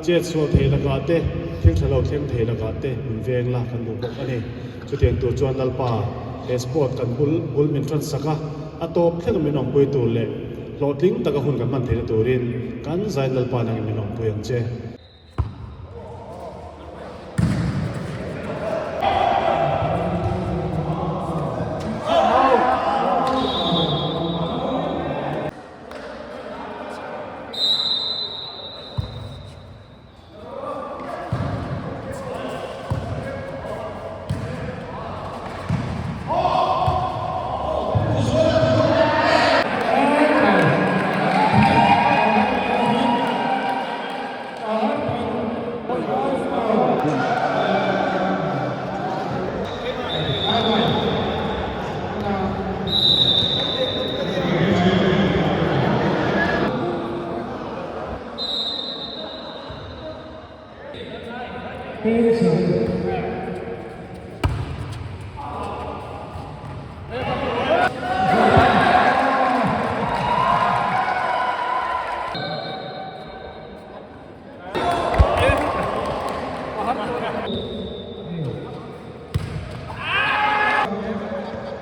Chet sual thei lakah te, thil tha lo thleng thei lakah te min veng la kan duh bawk a ni. Chutiang tur chuan Lalpa, he sport kan bul bul min tan sak a, a tawp thleng min awmpui tur leh hlawhtling taka hun kan hman theihna turin kan zain Lalpa nangin min awmpui ang che.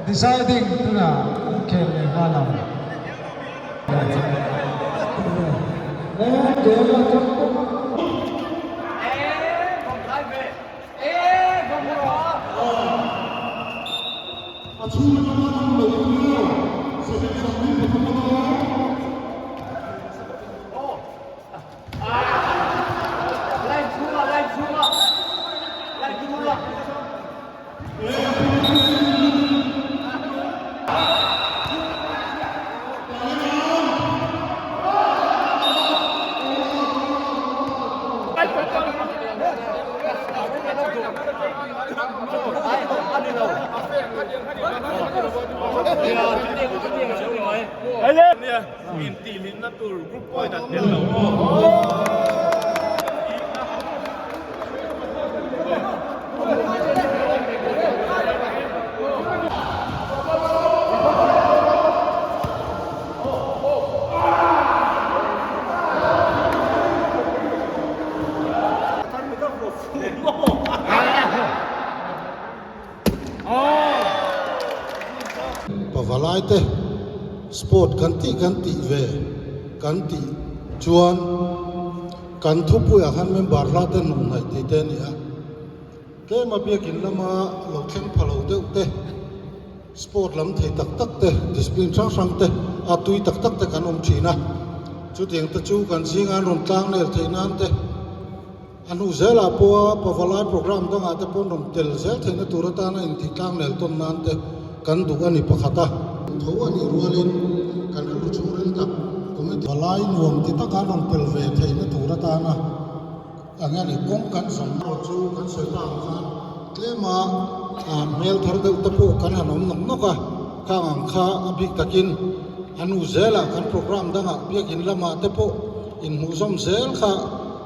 Deciding tunah an khel leh nghal ang. Pavalai te sport kan tih kan tih ve kan tih chuan kan thupuiah khan member hla te hnawh hnaih tih te a ni a, tlema biakin lama lo thleng pha lo deuh te sport lam thei tak tak te discipline hrang hrang te a tui tak tak te kan awm thin a, chutiang te chu kan zinga an rawn tlang nel theih nan te. A hnu zelah pawha Pavalai programme dangah te pawh rawn tel zel theihna tur atana intih tlang nel tawn nan te kan duh a ni pakhat a. Tho a nih rualin kan rilru chhungril tak committee Pavalai nuam ti taka rawn tel ve theihna tur atana eng nge ni kawng kan zawm erawh chu kan sawi ta ang khan tlema hmel thar deuh te pawh kan han awm nawk nawk a, khang ang kha a bik takin a hnu zelah kan programme dangah biakin lamah te pawh inhmuhzawm zel kha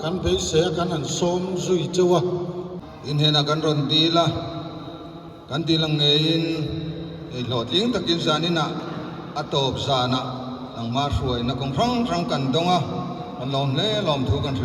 Kan beisei a kan han sawm zui cheu a. Inhenah kan rawn dil a, kan dil ang ngeiin ei hlawhtling takin zaninah a tawp zanah nangmah hruaina kawng hrang hrang kan dawng a, kan lawm hle lawm thu kan hrilh.